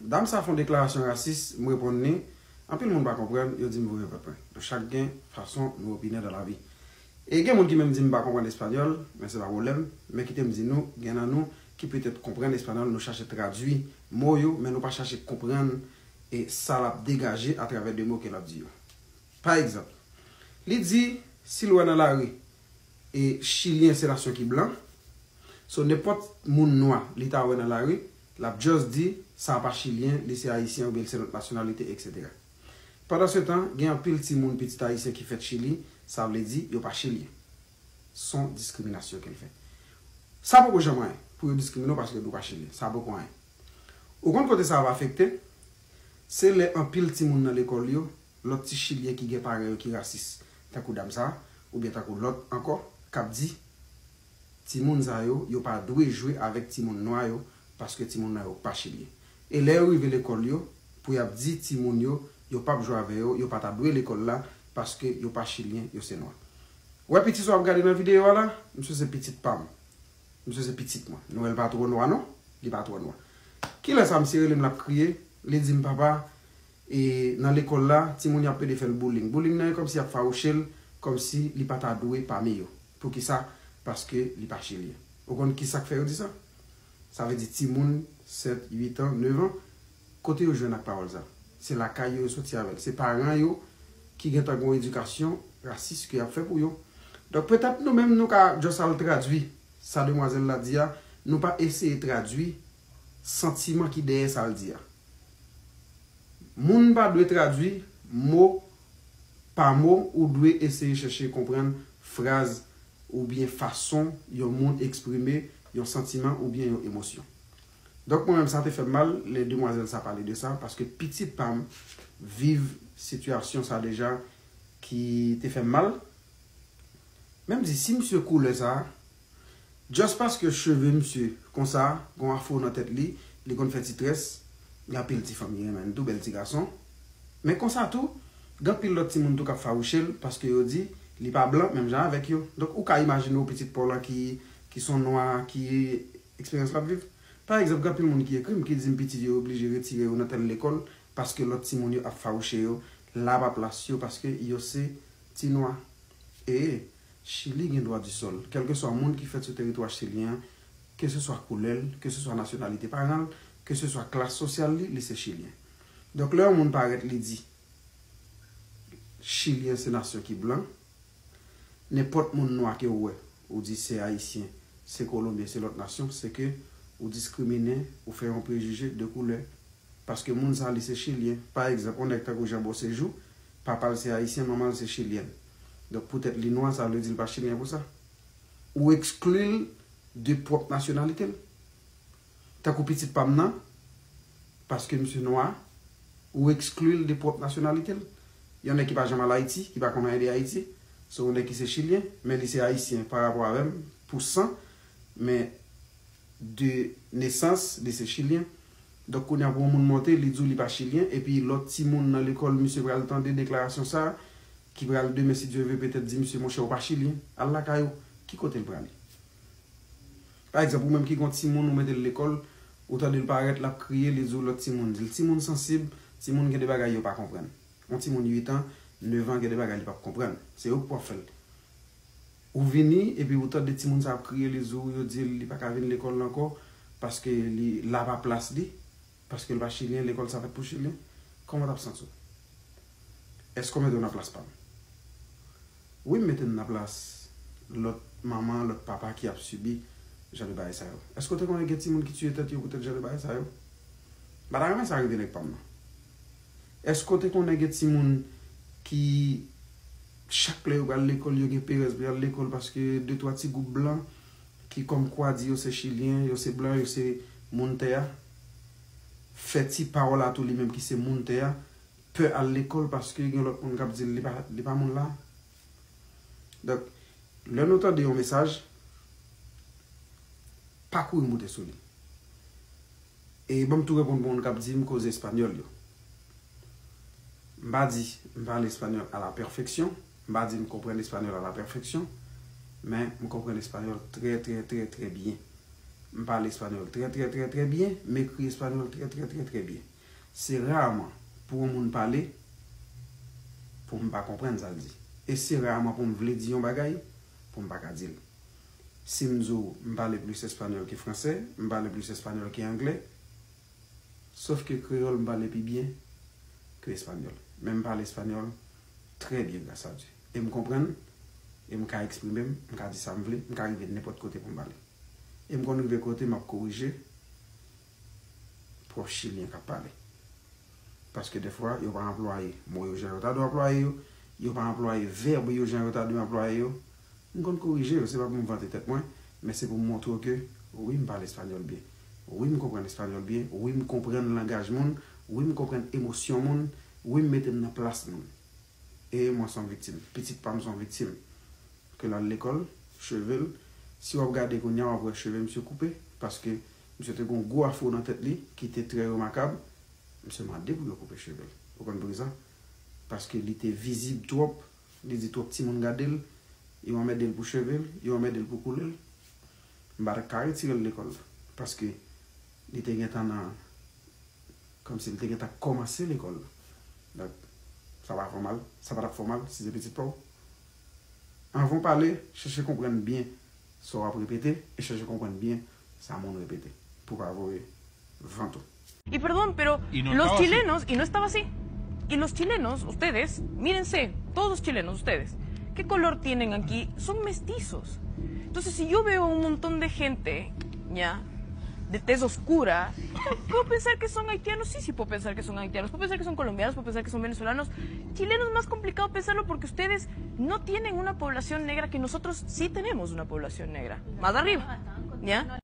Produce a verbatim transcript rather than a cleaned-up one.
Dam sa fè yon deklarasyon rasis, m reponn li. Anpil moun pa konprann, yo di m voye vòt mwen. Nou chak gen fason nou opine dan lavi. E gen moun ki menm di m pa konprann espanyòl, men se pa pwoblèm. Men kite m di nou, gen nan nou ki petèt konprann espanyòl, nou chache tradui mo yo, men nou pa chache konprann e sa l ap degaje atravè de mo ke l ap di yo. Pa egzanp, li di, si l wè nan lari, e Chilyen se nasyon ki blan, so nenpòt moun nwa li ta wè nan lari, l ap just di, sa a pa Chilyen, li se Ayisyen oubyen li se lòt nasyonalite, etsetera. Pandansetan, gen anpil timoun pitit Ayisyen ki fèt Chili, sa vle di, yo pa Chilyen. Se yon diskriminasyon ke l fè. Sa poko janm anyen pou yo diskrimine w paske w pa Chilyen. Sa poko anyen. Ou konn kote sa ap afekte? Se lè anpil timoun nan lekòl yo, lòt ti Chilyen ki gen paran yo ki rasis, tankou dam sa, oubyen tankou lòt ankò, k ap di, timoun sa yo, yo pa dwe jwe avèk timoun nwa yo, paske timoun nwa yo pa Chilyen. E lè yo rive lekòl yo, pou y ap di timoun yo, yo p ap jwe avè yo, yo pa ta dwe lekòl la, paske yo pa Chilyen, yo se nwa. Ou wè pitit sa w ap gade nan videyo a la, misye se pitit pa m. Misye se pitit mwen. Nou wè l pa twò nwa non, li pa twò nwa. Kilè sa misye rele m l ap kriye, li di m papa, e nan lekòl la, timoun yo ap pede fè l bullying. Bullying nan e kòmsi y ap fawouche l, kòmsi li pa ta dwe pami yo. Poukisa? Paske li pa Chilyen. Ou konn kisa k fè yo di sa? Sa vle di timoun sèt, uit an, nèf an, kote yo jwenn ak pawòl sa? Se lakay yo yo soti avè l. Se paran yo ki gentan gen yon edikasyon rasis ke y ap fè pou yo. Donk petèt nou menm nou ka just al tradui sa demwazèl la di a, nou pa eseye tradui santiman ki dèyè sa l di a. Moun pa dwe tradui mo pa mo, ou dwe eseye chèche konprann fraz oubyen fason yon moun eksprime yon santiman oubyen yon emosyon. Donk mwen menm sa te fè m mal lè demwazèl sa pale de sa, paske pitit pa m viv sitiyasyon sa deja ki te fè m mal. Men m di, si misye koulè sa, just paske cheve misye konsa, gon afro nan tèt li, li konn fè ti très, gen anpil ti fanm ki renmen l tou, bèl ti gason. Men konsa tou, gen anpil lòt timoun tou k ap fawouche l paske yo di li pa blan menm jan avèk yo. Donk ou ka imajine w pitit pa w lan ki, ki se yon nwa, ki eksperyans l ap viv. Pa egzanp, gen anpil moun ki ekri m, ki di m pitit yo oblije retire yo nan tèl lekòl paske lòt timoun yo ap fawouche yo, la pa plas yo paske yo se ti nwa. E Chili gen dwa di sòl. Kèlkeswa moun ki fèt sou teritwa chilyen an, keseswa koulè l, keseswa nasyonalite paran l, keseswa klas sosyal li, li se chilyen. Donk lè yon moun parèt li di chilyen se nasyon ki blan, nenpòt moun nwa ke w wè, ou di se ayisyen, se kolonbyen, se lòt nasyon, se ke ou diskrimine, ou fè yon prejije de koulè. Paske moun sa li se chilyen. Pa egzanp, yon nèg tankou Jean Beauséjour, papa l se ayisyen, manman l se chilyèn. Donk poutèt li nwa, sa vle di l pa chilyen pou sa. Ou ekskli l de pwòp nasyonalite l. Tankou pitit pa m nan, paske misye nwa, ou ekskli l de pwòp nasyonalite l. Yon nèg ki pa janm al Ayiti, ki pa konn anyen de Ayiti, se yon nèg ki se chilyen, men li se ayisyen pa rapò avè m, pou san, men de nesans, li se chilyen. Donk kounye a pou yon moun monte, li di w li pa chilyen, epi lòt timoun nan lekòl misye pral tande deklarasyon sa, ki pral demen, si Dye vle, petèt di misye, monchè, ou pa chilyen, al lakay ou. Ki kote l prale? Pa egzanp, ou menm ki gon timoun, ou mete l lekòl, ou tande l parèt, l ap kriye, li di w lòt timoun, di l timoun sansib, timoun gen de bagay yo pa konprann. Yon timoun uit an, nèf an, gen de bagay li p ap konprann. Se ou k pou ap fè l. Ou vini, epi ou tande timoun sa ap kriye, li di w, yo di l li pa ka vin lekòl ankò, paske li la pa plas li, paske l pa chilyen, lekòl sa fèt pou chilyen. Kòman w t ap santi w? Èske w mete w nan plas pa m? Wi, m mete m nan plas lòt manman, lòt papa ki ap sibi jan de bagay sa yo. Èske w te konnen gen timoun ki tiye tèt yo poutèt jan de bagay sa yo? M pa ta renmen sa rive nèg pa m nan. Èske w te konnen gen timoun ki, chak lè yo pral lekòl, yo gen perèz pou y al lekòl paske de twa ti gwoup blan ki kòmkwa di yo se chilyen, yo se blan, yo se moun tè a, fè ti pa w la tou li menm ki se moun tè a, pè al lekòl paske gen lòt moun k ap di l li pa, li pa moun la. Donk, lè nou tande yon mesaj, pa kouri moute sou li. E ban m tou reponn pou moun k ap di m koze espanyòl yo. M pa di m pale espanyòl à la perfection, m pa di m konprann espanyòl à la perfection, men m konprann espanyòl trè, trè, trè, trè byen. M pale espanyòl trè, trè, trè, trè byen, m ekri espanyòl trè, trè, trè, trè byen. Se raman pou yon moun pale pou m pa konprann sa l di. E se raman pou m vle di yon bagay pou m pa ka di l. Si m di w m pale plis espanyòl ke fransè, m pale plis espanyòl ke anglè, sof ke kreyòl m pale pi byen ke espanyòl. Men m pale espanyòl trè byen, gras a Dye. E m konprann, e m ka eksprime m, m ka di sa m vle, m ka rive nenpòt kote pou m pale. E m konn rive kote m ap korije pwòf chilyen k ap pale. Paske dèfwa, yo pa anplwaye mo yo jan yo ta dwe anplwaye yo, yo pa anplwaye vèb yo jan yo ta dwe anplwaye yo. M konn korije yo, se pa pou m vante tèt mwen, men se pou m montre w ke wi, m pale espanyòl byen. Wi, m konprann espanyòl byen. Wi, m konprann langaj moun. Wi, m konprann emosyon moun. Wi, m mete m nan plas moun. E mwen se yon viktim. Pitit pa m se yon viktim. Ke l al lekòl, cheve l. Si w ap gade kounye a, w ap wè cheve misye koupe, paske misye te gen yon gwo afro nan tèt li ki te trè remakab. Misye mande pou yo koupe cheve l. Ou konn poukisa? Paske li te vizib twòp, li di twòp timoun gade l, yo anmède l pou cheve l, yo anmède l pou koulè l. M pa t ka retire l lekòl la, paske li te gentan nan, kòmsi li te gentan kòmanse lekòl la. Donk, sa pa fè w mal, sa pa t ap fè w mal si se pitit pa w. Anvan w pale, chèche konprann byen sa w ap repete e chèche konprann byen sa moun repete pou w pa voye vante w. Y perdón, pero Y no los estaba así. chilenos, y no estaba así. Y los chilenos, ustedes, mírense, todos los chilenos, ustedes, ¿qué color tienen aquí? Son mestizos. Entonces, si yo veo un montón de gente, ¿ya? De tez oscura, puedo pensar que son haitianos, sí, sí, puedo pensar que son haitianos, puedo pensar que son colombianos, puedo pensar que son venezolanos. Chilenos más complicado pensarlo porque ustedes no tienen una población negra que nosotros sí tenemos una población negra. Más arriba, ¿ya?